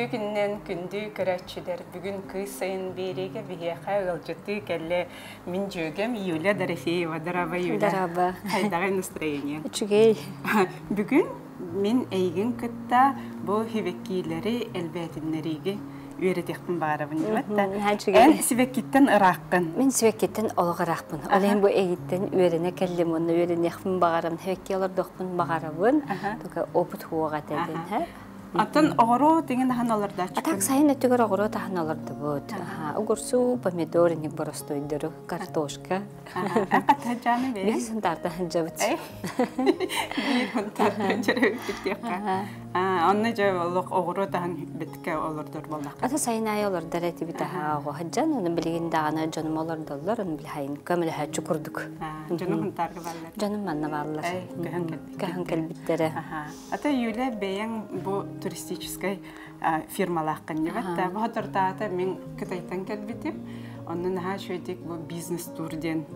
Үтүө күнүнэн күндү көрөөччүлэр! Бүгүн кыыс сайын биэриигэ биһиэхэ ыалдьыттыы кэллэ мин дьүөгэм Юля Дорофеева. Дороба, Юля. Дороба. Хайдаҕый настроение? Үчүгэй. Бүгүн мин эйигин кытта бу сибэккиилэри элбээтиннэрииги үөрэтиэхпин баҕарабын диэбэт да. Эн сибэккиттэн ырааххын. Мин сибэккиттэн олох ыраахпын. Ол иһин бу эйиттэн үөрэнэ кэллим уонна үөрэниэхпин баҕарабын. Сибэкки олордуохпун баҕарабын. Только опыт хуоҕа этэ Атын оҕуруо тиҥин аһан олордооччукун? А так сайын өттүгэр оҕуруо таһан олордубут. Огурсу, помидор, иник боростуойдору, картошка. Хатыһаджааны бэйэ? Биир сунтаарта сылдьабыт. Биир сунтаарта дьөрөбүттүөххэ. Онно дьэ олох оҕуруо таһан битке олордор буоллахха. Ата сайын аайы олордор этибит аһаа оҕо сылдьан, оны билигин даҕаны дьонум олордоллор, оны билихайын көмөлөһөөччү курдук. Дьонум Сунтаарга бааллар. Дьонум манна бааллар. Көһөн кэлбиттэр. Көһөн кэлбиттэрэ. Ата Юля бэйэҥ бу туристическай фирмалааххын дибэт бу соторутааҕыта мин Кытайтан кэлбитим. Онно наһаа үчүгэйдик бу бизнес-тур диэн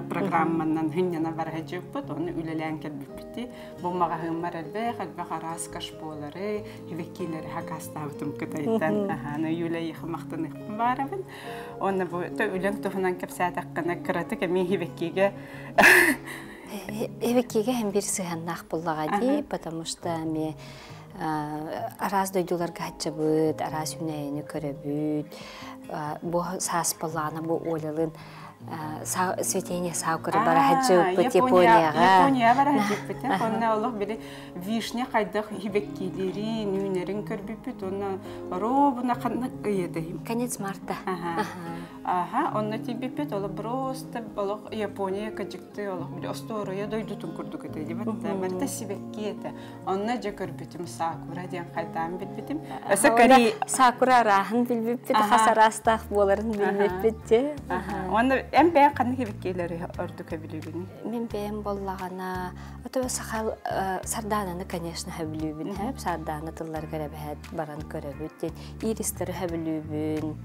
программанан хынньана бара сылдьыбыппыт. Ону үлэлээн кэлбиппит. Бу маҕаһыыммар элбэх элбэх араас кашполары, хивеккилэри хакаастаабытым Кытайтан. Аһааны Юля эйиэхэ махтаныахпын баарабын. Уонна бу үлэҥ туһунан кэпсээтэххинэ кыратык эмиэ хивеккигэ Эбиккигэ һэн биир сыһыаннаах буоллаҕа дии, потому что эмиэ араас дойдуларга сылдьабыт, араас үүнээйини көрөбүт. Бу саас буоллаҕына бу Олялыын цветение сакуры бара сылдьыбыппыт Японияҕа. Японияҕа бара сылдьыбыппыт. Онно олох били вишня хайдах хибэккиилэрин, үүнэрин көрбүппүт. Онно ровно ханнык ыйытай? Конец марта. Аха, онно тиийбиппит, олох просто олох Япония кыдьыкты олох били остуоруйа дойдутун курдук этэ дибэт барыта сибэкки этэ. Онно дьэ көрбүтүм сакура диэн хайдаан билбитим. Өсө Корея Сакура арааһын билбиппит, хас араастаах буоларын билбиппит дьэ. Онно эн бэйэҥ ханнык сибэккилэри ордук сөбүлүүгүнүй? Мин бэйэм буоллаҕына, ото сахал сардаананы, конечно, сөбүлүүбүн. Сардаана тылларыгар эбэһээт баран көрөбүт. Иристары сөбүлүүбүн.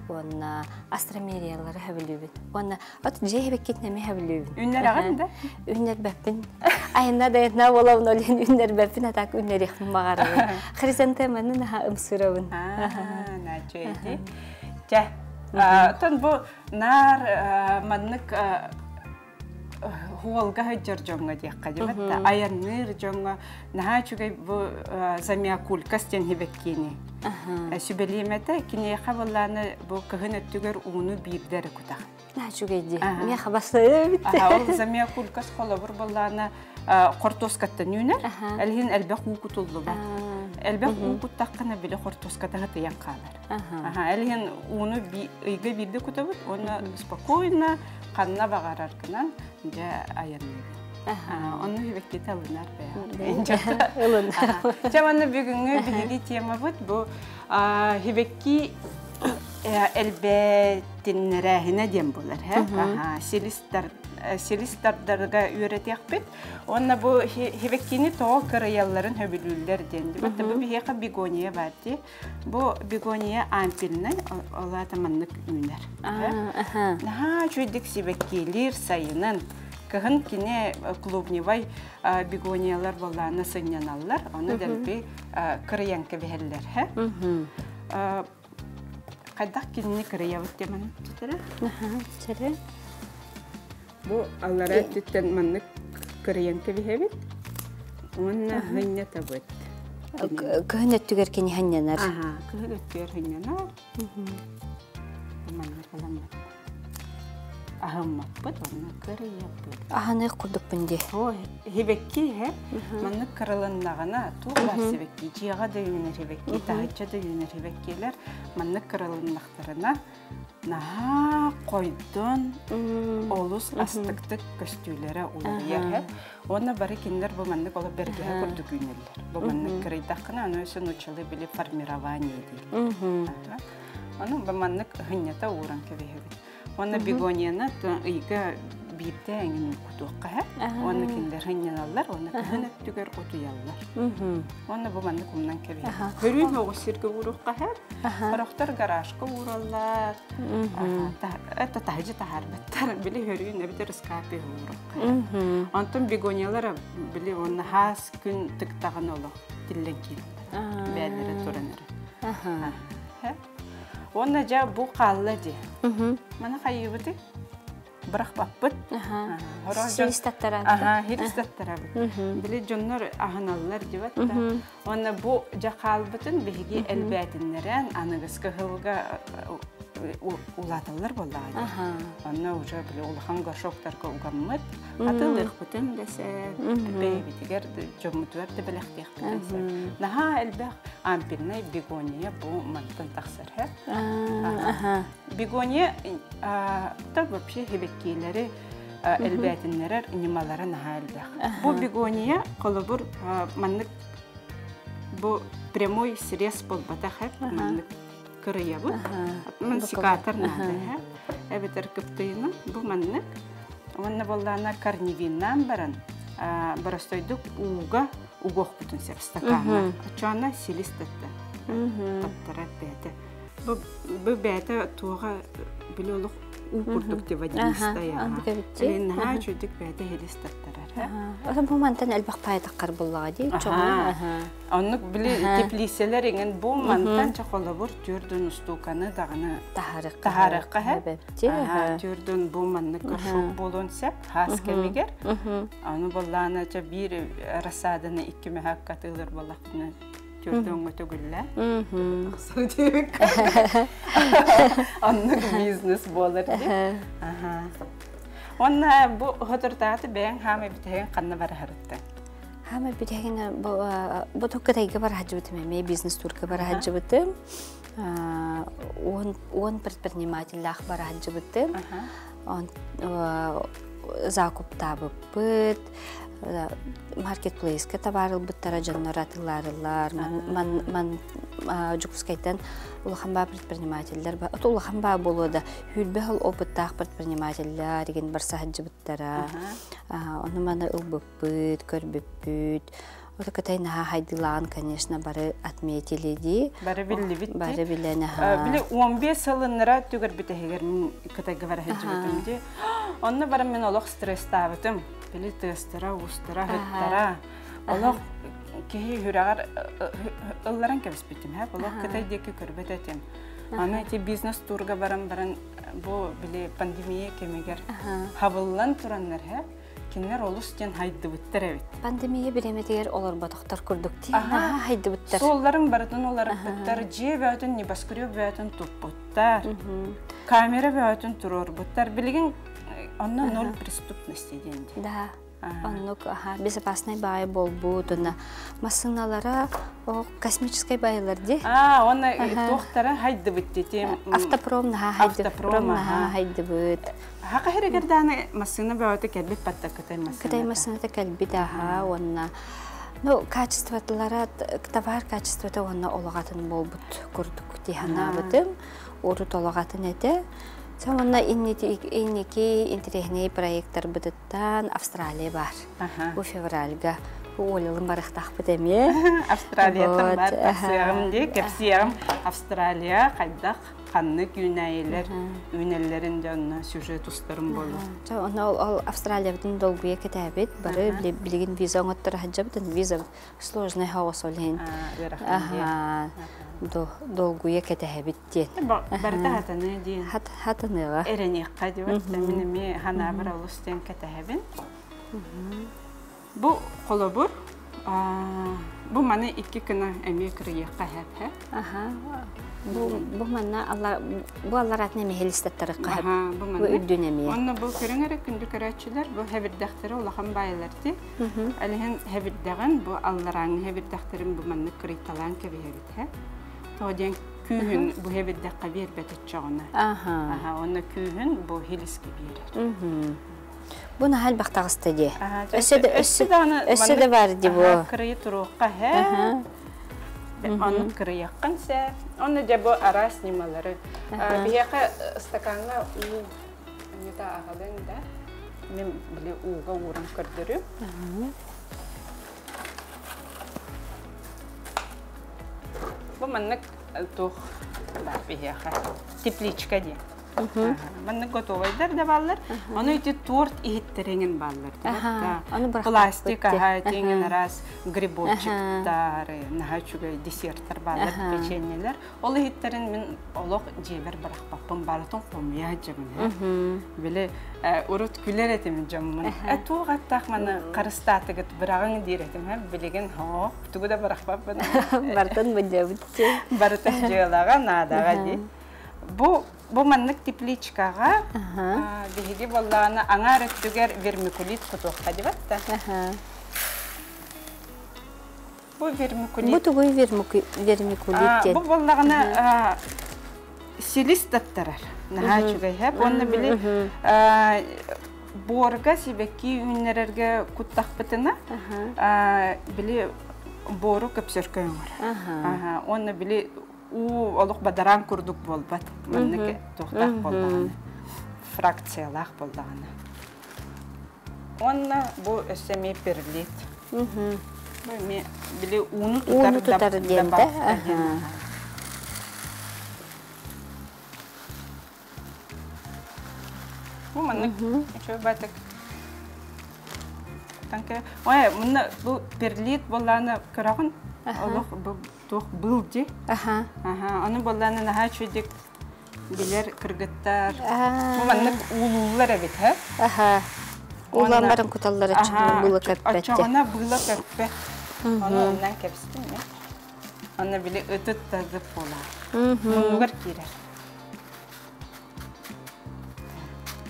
уонна астромериялары сөбүлүүбүн. Уонна от дьиэ эбиккитин эмиэ сөбүлүүбүн. Үннэрэҕин да? Үннэрбэппин. Айына да на буолабын ол иһин үннэрбэппин, а так үннэриэхпин баҕарабын. Хризантеманы наһаа ымсыырабын. Наачуйди. Чэ, оттон бу наар маннык хуолга сылдьар дьоҥҥо диэххэ диэбэт да айанныыр дьоҥҥо наһаа үчүгэй бу замиакулькас диэн хибэккиини сүбэлиэм этэ киниэхэ былааны бу кыһын өттүгэр ууну биирдэ эрэ кутах наһаа үчүгэй дии миэхэ бассайа эбит ол замиакулькас холобур былаана хортуоскаттан үүнэр элиһин элбэх уу кутуллубат элбэх уу куттаххына били хортуоската хатыйан хаалар элиһин ууну ыйга биирдэ кутабыт уонна спокойно ханна баҕараргынан дьэ айанныыбын. Онно үбэккитэ ылынар бэйэ. Ылынар. Чэ манна бүгүҥҥү биһиги темабыт бу хибекки элбээтиннэрээһинэ диэн буолар. Силистардарга үөрэтиэхпит. Уонна бу хибеккини тоҕо кырыйалларын хөбүлүүллэр диэн. Бу биһиэхэ бегония баар дии. Бу бегония ампельнай, ол аата маннык үүнэр. Наһаа үчүгэйдик сибэккиилиир сайынын. Кыһын кини клубневай бегониялар буоллаана сынньаналлар, ону дэлби кырыйан кэбиһэллэр. Хайдах кинини кырыйабыт диэмэн түтэрэ? Чэрэ. Бу аллараа өттүттэн маннык кырыйан кэбиһэбит уонна хынньатабыт. Кыһын өттүгэр кини ханньанар. Аха, кыһын өттүгэр хынньанар. Маннык аламмат. Аһыммаппыт уонна кырыйаппыт. Аһаныах курдукпун дии. Ой, хибэкки иһэ маннык кырылыннаҕына туох баар сибэкки, дьиэҕэ да үүнэр хибэкки, таһычча да үүнэр хибэккилэр маннык кырылыннахтарына наһаа хойдон олус астыктык көстүүлэрэ уларыйар уонна бары кинилэр бу маннык олох бэргэһэ курдук үүнэллэр бу маннык кырыйдаххына аны өссө нууччалыы били формирование диир ону бу маннык ыһынньата ууран кэбиһэбит уонна бегонияны ыйга биирдэ эҥин кутуохха һэ уонна кинилэр һынньаналлар уонна кыһын өттүгэр утуйаллар уонна бу маннык умнан кэбиһэбит көрүү оҕус сиргэ ууруохха һэ Сорохтор гаражка уураллар, это таһыдьы таһаарбаттар, били хөрүүн эбэтэр ыскаапы уурукка. Онтон бегониялар били уонна хаас күн тыктаҕын олох тиллэн киирэллэр. Бээлэрэ туран эрэ. Уонна дьэ бу хаалла дии. Маны хайыыбытый? Бырахпаппыт. Силис таттарабыт. Аха, хилис таттарабыт. Били дьоннор аһыналлар дибат да. Уонна бу дьэ хаалбытын биһиги элбээтиннэрэн аныгыскы сылга улааталлар буоллаҕа дии. Онно уже били улахан горшоктарга угаммыт атыылыахпытын да сөп, бэйэбитигэр дьоммутугар да бэлэхтиэхпитин сөп. Наһаа элбэх ампельнай бегония бу мантан тахсар. Бегония та вообще сибэккилэри элбээтиннэрэр ньымалара наһаа элбэх. Бу бегония холобур маннык бу прямой срез буолбатах маннык кырыйабыт. Ман секатор наада эбэтэр кыптыйына бу маннык. Уонна буоллаана корневиннаан баран боростойдук ууга угуохпутун сөп стакаҥҥа. Оччоҕуна силис татта. Таптарар бэйэтэ. Бу бу бэйэтэ туоҕа били олох уу курдук ти водянистая. Элин наһаа үчүгдүк бэйэтэ хилис таттарар. Ото бу мантан элбэх паайтаккар буллаҕа дии чоҕу. Оннук били теплиселер иҥин бу мантан чохолобур түрдүн устууканы даҕаны таһаарыахха хэп. Түрдүн бу маннык горшок буолуон сөп хаас кэмигэр. Аны боллаана ча биир рассаданы икки мөһөк атыылыр буоллахпына түрдүҥҥө төгүллэ. Оннук бизнес буолар дии. Онна бу хотуртааты бэйэҥ хаамай бүтэһигин ханна бараһарыттан? Хаамай бүтэһигин бу Кытайга бара сылдьыбытым эмиэ бизнес-турга бара сылдьыбытым. Уон предпринимателлээх бара сылдьыбытым. Закуптаабыппыт, маркетплейска табаар ылбыттара дьоннор атыылаарылар. Ман, ман, Дьокуускайтан улахан баа предпринимателлэр, улахан баа буолуо да, хүрбэ сыл опыттаах предпринимателлэр игин барса сылдьыбыттара. Ону маны ылбыппыт, көрбүппүт. Вот Кытай наһаа хайдылаан, конечно, бары отметили дии. Бары биллибит. Бары билэн аха. Били 15 сылыннара түгэр бүтэһигэр мин Кытайга бара сылдьыбытым дии. Онно баран мен олох стресстаабытым. Били тыастара, уустара, ыттара. Олох киһи сүрэҕэр ылларан кэбиспитим. Олох Кытай диэки көрбөт этим. Аны ити бизнес-турга баран баран бу били пандемия кэмигэр хабыллан тураннар кинилэр олус диэн хайдыбыттар эбит. Пандемия бириэмэтигэр олорботохтор курдук дии. Наһаа хайдыбыттар. Суолларын барытын уларыппыттар, дьиэ бөҕөтүн, небоскреб бөҕөтүн туппуттар, камера бөҕөтүн туруорбуттар. Билигин онно ноль преступности диэн дии. Да. Оннук безопасный баай буолбут уонна массыыналара космическай байлар ди. А, уонна туохтара хайдыбыт дии. Автопром наһаа Автопром наһаа хайдыбыт. Хака хэригэр дааны массыына бөҕөтө кэлбит батта Кытай массыыната. Кытай массыыната кэлбит аха уонна ну качествоталара товар качествота уонна олоҕатын буолбут курдук дии санаабытым. Урут олоҕатын этэ. Уонна инники интэриэһинэй проекттарбытыттан Австралия бар. Бу февральга Олялым барыхтаахпыт эмиэ. Австралияттан бар тахсыаҕым дии, кэпсиэҕим. Австралия хайдах ханнык үүнээйилэр үүнэллэрин дьонно сюжет устарым буолуо. Онно ол Австралиябытын долгуйа кэтээбит. Бары билигин виза оҥотторо сылдьабыт. Виза сложный хаос ол иһин. Долгуйа кэтэһэбит диэн. Барыта хатаныы диэн. Хатаныаҕа. Эрэниэххэ диэбит. Мин эмиэ ханаабар олус диэн кэтэһэбин. Бу холобур, бу маны икки гына эмиэ кырыйыахха сөп Аха. Бу бу манна алла бу аллараатын эмиэ хилистаттарыкка сөп. Бу Бу үрдүн эмиэ. Онно бу көрүҥ эрэ күндү көрөөччүлэр бу хэбирдэхтэри улахан баайылар ти. Алиһин хэбирдэҕин бу алларааҥҥы хэбирдэхтэрин бу маннык кырыйталаан кэбиһэбит һэ. Тоҕо диэн күүһүн бу хэбирдэххэ биэрбэт оччоҕуна. Аха. Онно күүһүн бу хилиске биэрэр. Бу наһаа элбэх таҕыста дии. Өссө да өссө өссө да бар дии бу. Кырыйы туруохха һэ. Ону кырыйаххын сэ. Онно дьэ бу араас ньымалары. Биһиэхэ стакаҥҥа уу ньыта аҕалыаҥ да. Мин били ууга ууран көрдөрүм. Бу маннык туох баар биһиэхэ. Тепличка диэн. Маннык готовайдар да бааллар. Ону ити торт иһиттэриҥин бааллар. Пластик аһа тиҥин араас грибочектар, наһаа үчүгэй десерттар бааллар, печеньелер. Ол иһиттэрин мин олох дьиэбэр бырахпаппын, барытын хомуйа сылдьабын. Били урут күлэр этим дьоммун. Туох аттаах маны харыстаатыгыт быраҕыҥ диир этим. Билигин хоох, тугу да бырахпаппын. Барытын быдьабыт. Барытын дьыалаҕа, наадаҕа дии. Бу бу маннык тепличкаҕа биһиги буоллаҕына аҥаар өттүгэр вермикулит кутуохха дибат да. Бу вермикулит. Бу тугуй вермикулит диэн? Бу буоллаҕына силис таттарар. Наһаа үчүгэй һэп. Уонна били буорга сибэкки үүннэрэргэ куттахпытына били буору көпсөркө оҥорор. Уонна били уу олох бадараан курдук буолбат. Маннык туохтаах буоллаҕына, фракциялаах буоллаҕына. Уонна бу өссө эмиэ перлит. Бу эмиэ били ууну тутар, ууну тутар диэн да. Бу маннык үчүгэй баатык. Танка, ой, мунна бу перлит буоллаана көрөҕүн. Олох бу туох быыл дии. Аха. Аха, ону буоллаана наһаа үчүгэй билэр кыргыттар. Бу маннык уулууллар эбит, һэ? Аха. Уулаан баран куталлар оччоҕуна быыла көппөт. Оччоҕуна быыла көппөт. Ону оннан кэбистим мен. Онно били ытыт да зып буолар. Муннугар киирэр.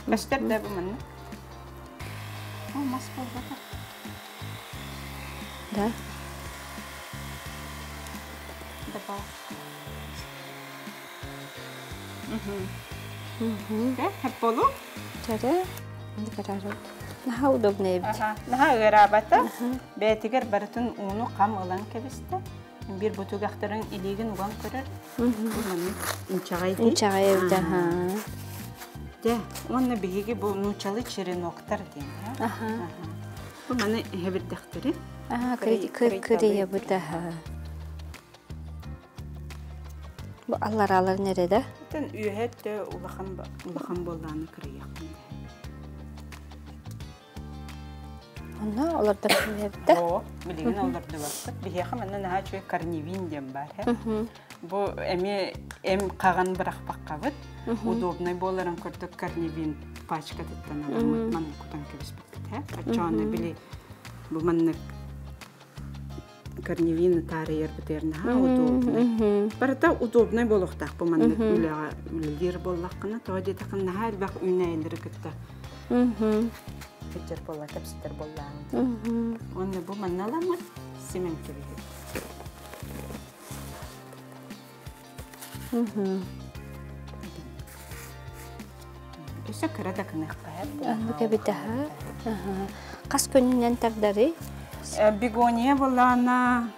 Көстөр да бу маннык. О, мас буолбатах. Да. Добавка. Болу? Чары. Наһаа удобно эбит. Наһаа ыараабата. Бэйэтигэр барытын ууну хам ылан кэбистэ. Биир бутугахтарын илиигин уган көрөр. Инчэҕэй дии. Инчэҕэй эбит, аха. Дьэ, уонна биһиги бу нуучалы череноктар диэн. Аха. Бу маны иһэбирдэхтэри. Аа, кырыйабыт, аха. Бу алларааларын эрэ да? Итин үөһэ өттө улахан улахан буоллааны кырыйахпын. Онно олордор да? Оо, билигин олордубаппыт. Биһиэхэ манна наһаа үчүгэй корневин диэн баар. Бу эмиэ эм хаҕан бырахпаккабыт. Удобнай буоларын курдук корневин пачкатыттан аламмыт маннык кутан кэбиспиппит. Оччоҕуна били бу маннык корневины таарыйарбытыгар наһаа удобнай. Барыта удобнай буолуохтаах бу маннык үлэҕэ үлэлиир буоллаххына, тоҕо диэтэххинэ наһаа элбэх үүнээйилэри кытта сылдьар буолла, кэпсэтэр буоллаҕыҥ. Уонна бу манна аламмыт симэн кэбиһэбит. Өссө кыра да гыныахха Оннук эбит аһа. Хас күнүнэн тардарый? Бегония буоллаҕына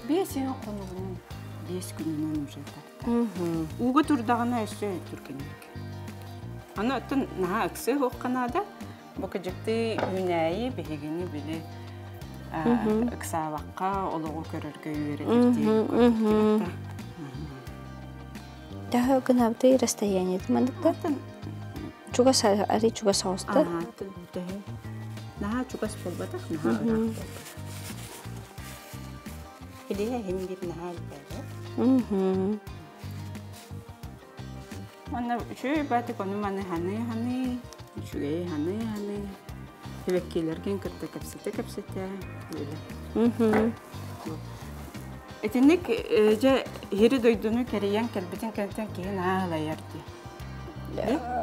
5 хонугунан 5 күнүнэн уже тардар. Ууга турдаҕына өссө түргэнник. Аны оттон наһаа ыксыы суохха наада. Бу кыдьыктыы үүнээйи биһигини били ыксаабакка олоҕу көрөргө үөрэтэр диэн Төһө гынабытый расстояние манныктар? Чугас арый чугас оҕустар. Төһө? Наһаа чугас буолбатах, наһаа ыраах буолбатах. Илиһэ иһин биир наһаа элбээбэт. Уонна үчүгэй баатык ону-маны ханыы-ханыы, үчүгэйи ханыы-ханыы, сибэккилэргин кытта кэпсэтэ-кэпсэтэ үлэ. Итинник дьэ иһири дойдуну кэрийэн кэлбитин кэнниттэн киһи наһаа ылайар дии.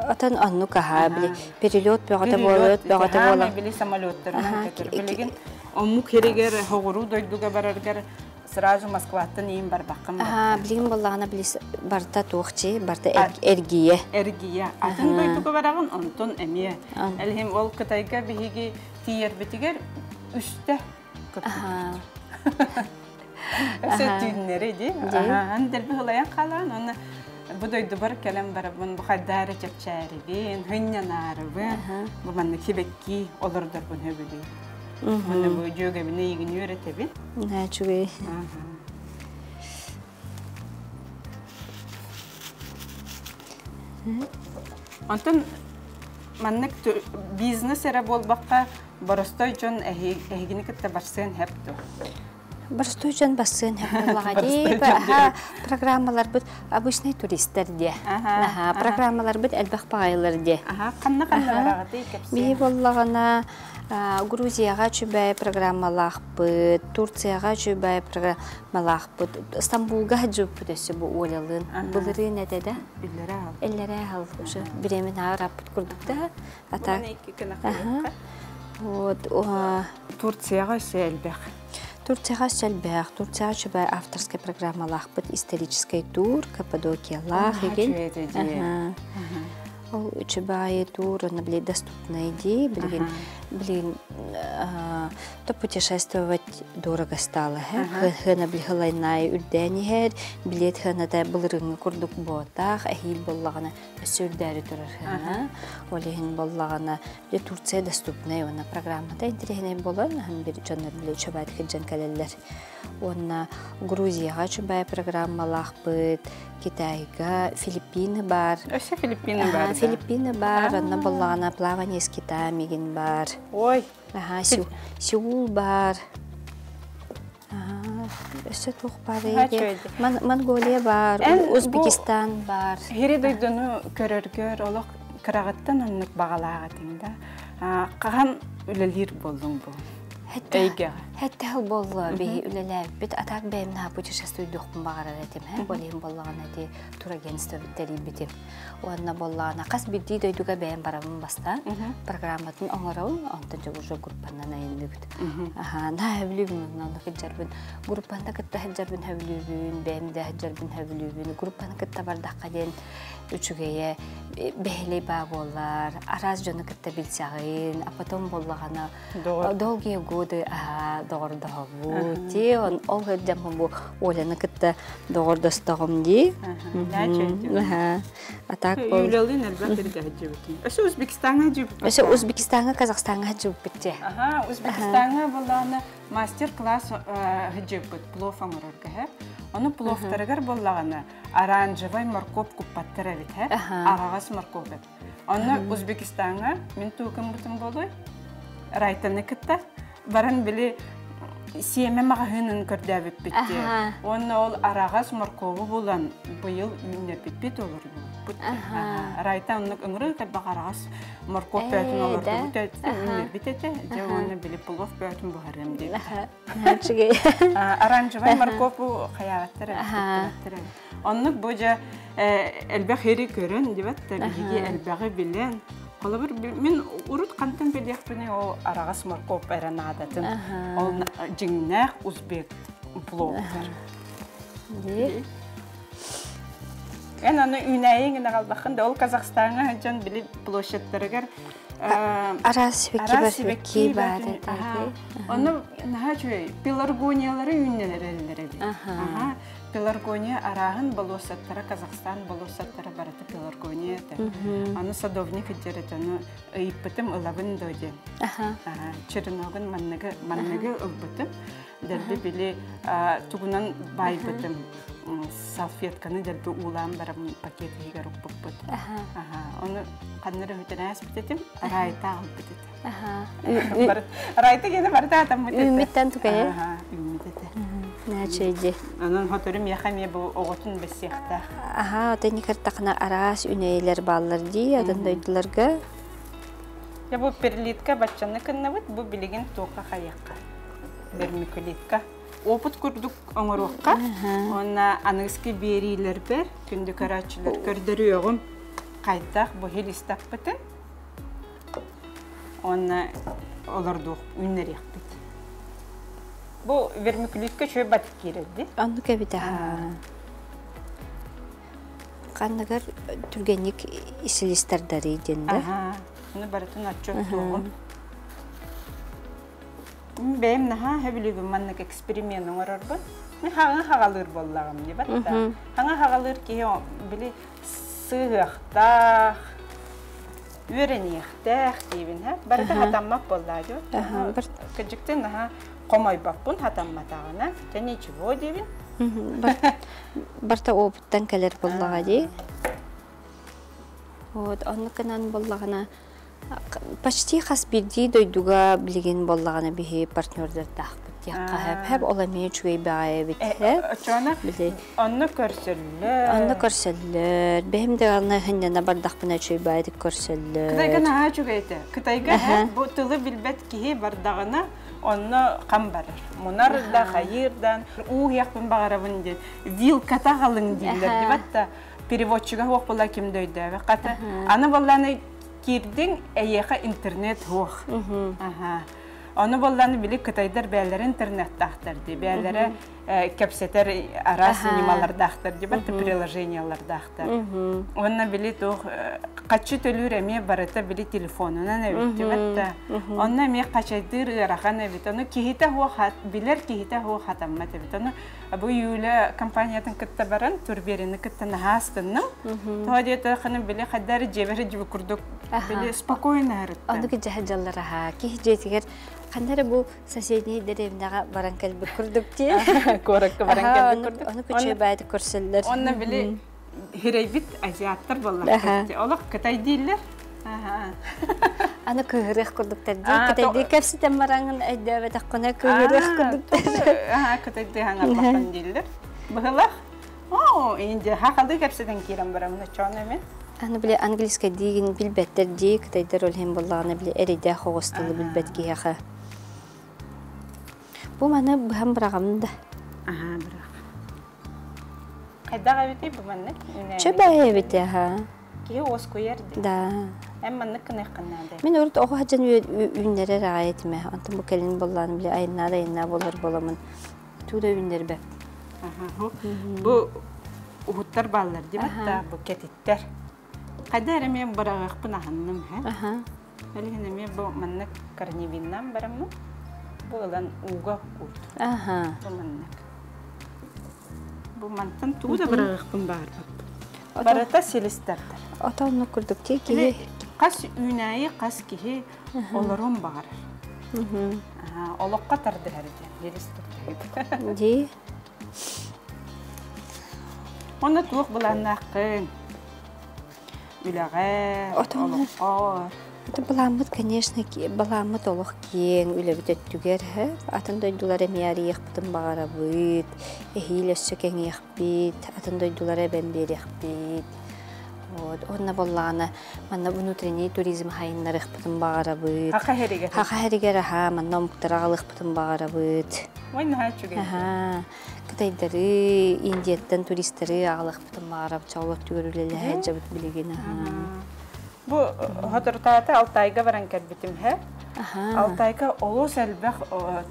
Отон оннук аһаа били перелет бөҕөтө буолуот бөҕөтө буолар. Били самолеттарынан көтөр. Билигин омук сиригэр хоҕуруу дойдуга бараргар Сразу Москваттан иин барбаккын Аа, билигин буоллаҕына билис барыта туохчи, барыта эргийэ. Эргийэ. Атын дойдуга бараҕын, онтон эмиэ. Элһим ол Кытайга биһиги тиийэрбитигэр үстэ көппүппүт. Өссө түүннэри дии. Ахан дэлби ылайан хаалаан, уонна бу дойдубар кэлэн барабын, бу хайдаары чэпчээрибин, хынньанаарыбын, бу маннык сибэкки олордорбун сөбүлүүр. Уонна бу дьүөгэбин эйигин үөрэтэбин. Үчүгэй. Онтон маннык бизнес эрэ буолбакка, боростой дьон эһигини кытта барсыан сөп дуо? Боростуой дьон бассыан сөп дии. Программаларбыт обычный туристар диэ. Аха, программаларбыт элбэх баҕайылар диэ. Аха, ханна ханна бараҕытый кэпсиэ? Биһи буоллаҕына Грузияҕа үчүгэй программалаахпыт, Турцияҕа үчүгэй программалаахпыт. Стамбулга сылдьыбыппыт өссө бу Олялыын. Былырыын этэ да. Иллэрээ хал. Иллэрээ хал уже беременна арааппыт курдук да. Ата. Вот. Турцияҕа өссө элбэх. Турцияҕа өссө элбэх. Турцияҕа үчүгэй авторскай программалаахпыт историческай тур, Каппадокиялаах игин. Ол үчүгэй тур, онно били доступный дии, билигин билигин то путешествовать дорого стало, хына били хылайнай үрдээн иһэр, билет хыната былырыҥҥы курдук буотах, эһиил буоллаҕына өссө үрдээри турар хына. Ол иһин буоллаҕына дьэ Турция доступнай уонна программата интэриэһинэй буолан, бир дьоннор били үчүгэйдик сылдьан кэлэллэр. Уонна Грузияҕа үчүгэй программалаахпыт, Китайга Филиппины бар. Өссө Филиппины бар. Филиппины бар, онно боллаҕына плавание с китами игин бар. Ой. Аха, Сеул бар. Өссө туох бар Монголия бар, Узбекистан бар. Хири дойдуну көрөргөр олох кыраҕыттан оннук баҕалаах этиҥ да. Хаһан үлэлиир боллуҥ бу? Эйгэҕэ. Хэтте хыл болла биһи үлэлээбиппит. А так бэйэм наһаа путешествуйдуохпун баҕарар этим. Ол иһин боллаҕына ити турагентство тэрийбитим. Уонна боллаҕына хас биирдии дойдуга бэйэм барабын бастаан программатын оҥоробун, онтон дьэ уже группанан айанныыбыт. Аха, наһаа сөбүлүүбүн онно сылдьарбын. Группаны кытта сылдьарбын сөбүлүүбүн, бэйэм да сылдьарбын сөбүлүүбүн. Группаны кытта бардахха диэн үчүгэйэ бэһилэй баа буолар, араас дьону кытта билсэҕин, а потом боллаҕына долгие годы доҕордоһобут дии ол сылдьаммын бу Оляны кытта доҕордостоҕум дии а так Юлялыын элбэх сиргэ сылдьыбытым. Өссө Узбекистаҥҥа сылдьыбыппыт. Өссө Узбекистаҥҥа, Казахстаҥҥа сылдьыбыппыт дии. Аха, Узбекистаҥҥа буоллаҕына мастер-класс сылдьыбыппыт плов оҥорорго һэ. Ону пловтарыгар буоллаҕына оранжевай моркуоп куппаттар эбит һэ. Аҕаҕас моркуоп эбит. Онно Узбекистаҥҥа мин туукуммутум буолуой Райтаны кытта баран били сиэмэ маҕаһыынын көрдөөбүппүт дии. Уонна ол араҕас моркуобу булан быйыл үүннэрбиппит олордубуппут. Райта оннук ыҥырыы элбэх араҕас моркуоп бөөтүн олордубут үүннэрбит этэ. Дьэ уонна били плов бөөтүн буһарыам диэбит. Оранжевай моркуопу хайаабаттар эбит. Оннук бу дьэ элбэх ири көрөн дибэт да биһиги элбэҕи билэн холобур мин урут хантан билиэхпиний ол араҕас моркуоп эрэ наадатын ол дьиҥнээх узбек пловтар эн аны үүнээйиҥ гына қалбаххын да ол Казахстаҥҥа сылдьан били площадьтарыгар араас сибэкки баар Онно наһаа үчүгэй пеларгониялары үүннэрэллэр эбит. Пеларгония арааһын болуоссаттара Казахстан болуоссаттара барыта пеларгония этэ. Аны садовник илдьэр этэ, ону ыйыппытым ылабын дуо диэн. Череногун манныгы манныгы ылбытым. Дэлби били тугунан баайбытым салфетканы дэлби уулаан баран пакет иһигэр укпуппут. Ону ханна эрэ үтэн ааспыт этим, райта ылбыт этим. Райта гене барыта атаммыт этэ. Үүммүттэн тукайы. Үүммүт этэ. Начейди. Онон хотору миэхэ эмиэ бу оҕотун бэссиэхтээх. Аха, отон кыртахына араас үнэйлэр бааллар дии, атын дойдуларга. Я бу перлитка баччаны кыннабыт, бу билигин туохха хайыахха. Вермикулитка. Опыт курдук оҥоруохха. Уонна аныгыскы биэриилэрбэр күндү көрөөччүлэр көрдөрүөҕүм хайдах бу хилистаппытын. Уонна олордуох үүннэриэхпит. Бу вермикулитка үчүгэй батык киирэрди. Оннук эбит аха. Ханныгар түргэнник исилистардары диэн да. Аха. Ону барытын отчуоттуоҕум. Бэйэм наһаа сөбүлүүбүн маннык эксперимент оҥорорбун. Мин хаҥа хаҕалыыр буоллаҕым дии батта. Хаҥа хаҕалыыр киһи били сыһыахтаах, үөрэниэхтээх диибин һэ. Барыта хатаммат буоллаа дьон. Кырдьыктын наһаа хомойбоппун хатамматаҕына. Дьэ ничего диибин. Барта опыттан кэлэр буоллаҕа дии. Вот, оннук гынан буоллаҕына почти хас биирдии дойдуга билигин буоллаҕына биһи партнердардаахпыт диэххэ сөп. Хэп ол эмиэ үчүгэй баҕайы эбит һэ. Оччоҕуна Били онно көрсөллөр. Онно көрсөллөр. Бэһим даҕаны хынньана бардахпына үчүгэй баҕайытык Кытайга көрсөллөр. наһаа үчүгэй этэ. Кытайга һэ бу тылы билбэт киһи бардаҕына онно хам барар. Мунар да, хайыыр да, уу иһиэхпин баҕарабын диэн вилката аҕалыҥ дииллэр дибат да переводчига суох буолла ким да өйдөөбөт. Хата аны буоллааны киирдиҥ эйиэхэ интернет суох. Аха. Ону буоллааны били кытайдар бээлэрэ интернеттаахтар дии, бээлэрэ кэпсэтэр араас ньымалардаахтар дии, бат приложениялардаахтар. Уонна били туох хаччы төлүүр эмиэ барыта били телефонунан эбит дибэт да. Онно эмиэ хачайдыыр ыарахан эбит. Ону киһитэ суох билэр киһитэ суох хатаммат эбит. Ону бу Юля компаниятын кытта баран Турберини кытта наһаа астынным. Тоҕо диэтэххинэ били хайдары дьиэбэр дьиби курдук били спокойно ырыттым. Оннук дьаһа дьаллараха киһи дьиэтигэр ханна эрэ бу соседний дэриэбинэҕэ баран кэлбит курдук дии. Куоракка баран кэлбит курдук. Ону күчү баайдык көрсөллөр. Онно били хирэйбит азиаттар буоллахпыт. Олох кытай дииллэр. Аны кыыһырыах курдуктар дии. Кытайдыы кэпсэтэн бараҥын өйдөөбөтөххүнэ кыыһырыах курдуктар. Кытайдыы хаҥарбаппын дииллэр. Быһылах. Оо, Индия хахалыы кэпсэтэн киирэн бараммын оччоҕуна эмин. Аны били английскай диигин билбэттэр дии, кытайдар ол иһин буоллаҕына били эрэйдээх оҕус тылы билбэт киһиэхэ. Бу маны быһан быраҕам да. Аха, бырах. Хайдах эбитий бу маннык? Чө бэйэ эбит аха. Киһи уоскуйар дии. Да. Эн маннык гыныаххын наада. Мин урут оҕо сылдьан үүннэрэр аҕай этим ээ. Онтон бу кэлин буоллаан били айаннаа да айаннаа буолар буоламмын туу да үүннэрбэп. Бу уһуттар бааллар дии да бу кэтиттэр. Хайда эрэ мен быраҕыахпын аһынным һэ. Билигин эмиэ бу маннык корневиннан бараммын бу ылан ууга куут. Бу маннык. Бу мантан тугу да быраҕыахпын баҕарбаппын. Барыта силистэрдэр. Ото оннук курдук ти киһи хас үүнээйи хас киһи олоруон баҕарар. Олоххо тардыһар диэн силис тардыһар. Дии. Онно туох былааннааххын? Үлэҕэ, олоххо. Это былааммыт, конечно, былааммыт олох киэҥ, үлэбит өттүгэр, атын дойдулар эмиэ арыйыахпытын баҕарабыт, эһиил өссө кэҥиэхпит, атын дойдулары эбэн биэриэхпит. Вот. Уонна буоллаҕына, манна внутренний туризм хайыннарыахпытын баҕарабыт. Хаха хэригэр. Хаха хэригэр, аһаа, манна омуктары аҕалыахпытын баҕарабыт. Ой, наһаа үчүгэй. Аһаа, Кытайдары, Индияттан туристары аҕалыахпытын баҕарабыт, чоҕулар түгэр үлэлэһэ сылдьабыт билигин. Бу соторутааҕыта Алтайга баран кэлбитим һэ. Алтайга олус элбэх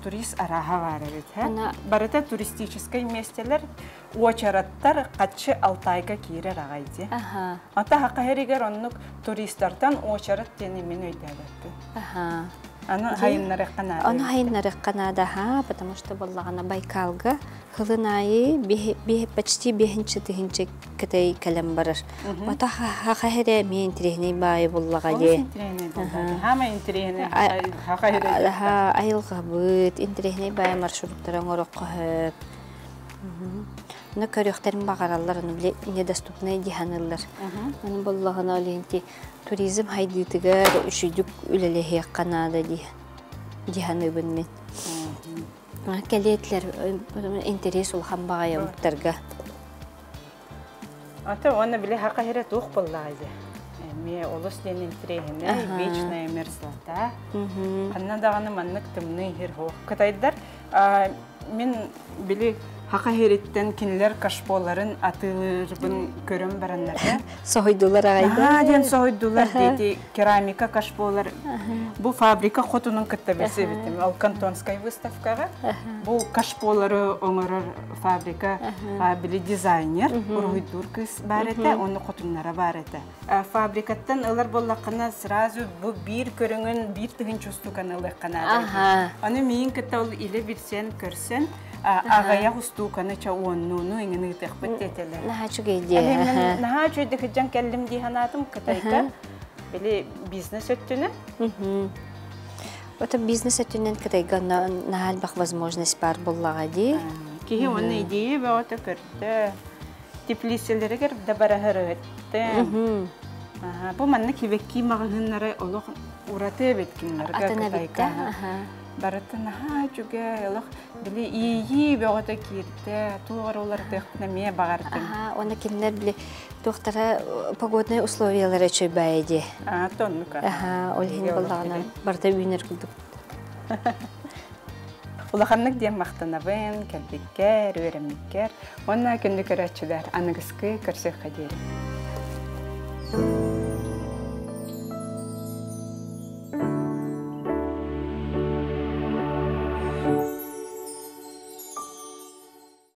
турист арааһа баар эбит һэ. Барыта туристическай миэстэлэр, уочараттар хаччы Алтайга киирэр аҕай дии. Ата хаха хэригэр оннук туристартан уочарат диэни мин өйдөөбөппүн. Аны хайыннарыахха наада. Ону хайыннарыахха наада, ха, потому что буоллаҕына Байкалга хылын аайы почти биэһинчэ тыһыынча кытай кэлэн барар. Ото хаха эрэ эмиэ интириэһинэй баайы буллаҕа дии. Интириэһинэй буллаҕа. Хаама интириэһинэй хаха эрэ. Айылҕабыт интириэһинэй баайы маршруттары оҥороххо сөп. Ону көрүөхтэрин баҕараллар, ону били недоступнай дии саныыллар. Ону буоллаҕына ол иһин туризм хайдыытыгар үчүгдүк үлэлэһиэххэ наада дии дии саныыбын мин. Кэлиэтлэр интэриэс улахан баҕайы омуктарга. Ата уонна били хака хирэ туох буоллаҕай дии. Эмиэ олус диэн интэриэһинэй, вечная мерзлота. Ханна даҕаны маннык тымныы иһир суох. Кытайдар мин били Хаха иһириттэн кинилэр кашполарын атыылыырбын көрөн бараннар да. Соһуйдулар аҕайда. Наһаа диэн соһуйдулар диэти керамика кашполар. Бу фабрика хотунун кытта билсибитим. Ол Кантонскай выставкаҕа. Бу кашполары оҥорор фабрика били дизайнер, уруһуйдуур кыыс баар этэ, уонна хотуннара баар этэ. Фабрикаттан ылар буоллаххына сразу бу биир көрүҥүн биир тыһыынча устууканы ылыахха наада. Аны миин кытта ол илэ билсэн көрсөн аҕыйах устууканы ча уоннууну иҥин ыытыахпыт диэтилэр. Наһаа үчүгэй дии. Наһаа үчүгэйдик сылдьан кэллим дии санаатым Кытайга. Били бизнес өттүнэн. Это бизнес өттүнэн Кытайга наһаа элбэх возможность баар буоллаҕа дии. Киһи уонна идея бөҕөтө көрдө. Теплицэлэригэр да бараһырыттым. Бу манна кибэкки маҕаһыыннары олох ураты эбит кинилэргэ Атын эбит Кытайга. Барыта наһаа үчүгэй, олох били иэйии бөҕөтө киирдэ, туох эрэ уларытыахпын эмиэ баҕардым. Уонна кинилэр били туохтара погоднай условиялара үчүгэй дии. Аа, тоннука. Аха, ол иһин буоллаҕына барыта үүнэр курдук. Улаханнык диэн махтанабын, кэлбиккэр, үөрэммиккэр уонна күндү көрөөччүлэр аныгыскы көрсүөххэ диэри.